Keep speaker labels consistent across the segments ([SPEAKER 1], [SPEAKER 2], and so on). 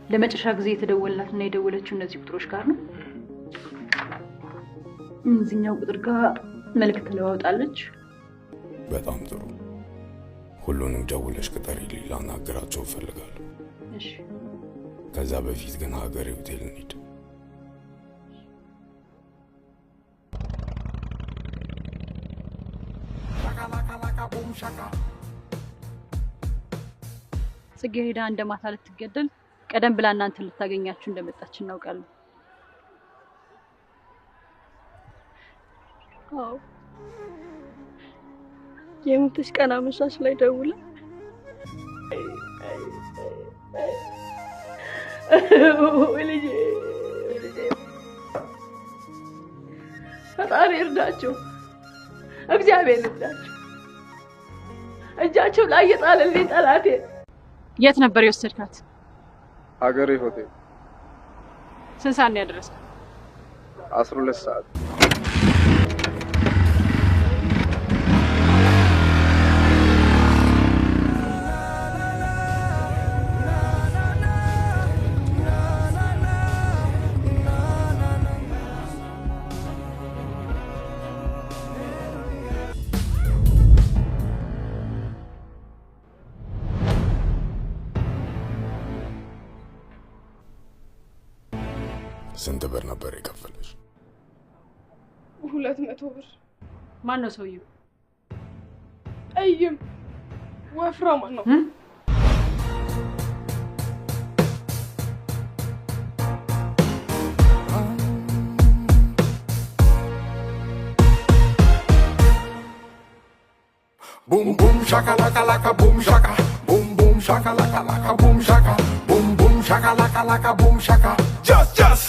[SPEAKER 1] ለመጨረሻ ጊዜ የተደወልላት እና የደወለችው እነዚህ ቁጥሮች ጋር ነው። እዚህኛው ቁጥር ጋር መልዕክት ተለዋውጣለች።
[SPEAKER 2] በጣም ጥሩ። ሁሉንም ደውለሽ ቅጠሪልኝ፣ ላናግራቸው እፈልጋለሁ።
[SPEAKER 1] እሺ።
[SPEAKER 2] ከዛ በፊት ግን ሀገሬ ሆቴል እንሂድ።
[SPEAKER 3] Shakalaka boom shaka.
[SPEAKER 1] ጽጌረዳ እንደ ማታ ልትገደል ቀደም ብላ እናንተን ልታገኛችሁ እንደመጣች እናውቃለን።
[SPEAKER 4] አዎ፣ የሞተች ቀን አመሻሽ ላይ ደውላ ልጄ ልጄ፣ ፈጣሪ እርዳቸው፣ እግዚአብሔር እርዳቸው። እጃቸው ላይ የጣለልኝ ጠላቴ።
[SPEAKER 1] የት ነበር የወሰድካት?
[SPEAKER 5] ሀገሬ ሆቴል።
[SPEAKER 1] ስንት ሰዓት ነው ያደረስካት?
[SPEAKER 5] 12 ሰዓት።
[SPEAKER 2] ስንት ብር ነበር የከፈለሽ?
[SPEAKER 4] 200 ብር።
[SPEAKER 1] ማን ነው ሰውየው?
[SPEAKER 4] ጠይም ወፍራም ነው።
[SPEAKER 3] Boom boom shakalaka laka boom shaka. Boom boom shakalaka laka boom shaka. Boom boom shakalaka laka boom shaka. Just just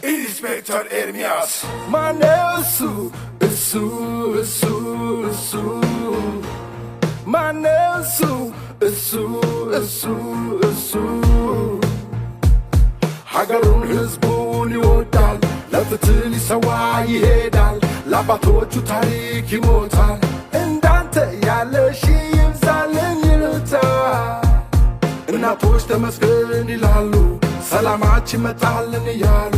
[SPEAKER 3] ኢንስፔክተር ኤርሚያስ። ማነው እሱ እሱ እሱ እሱ? ማነው እሱ እሱ እሱ እሱ? ሀገሩን ህዝቡን ይወዳል፣ ለፍትህ ሊሰዋ ይሄዳል፣ ለአባቶቹ ታሪክ ይሞታል። እንዳንተ ያለ ሺ ይብዛልን ይሉታል። እናቶች ተመስገን ይላሉ፣ ሰላማችን መጣልን እያሉ።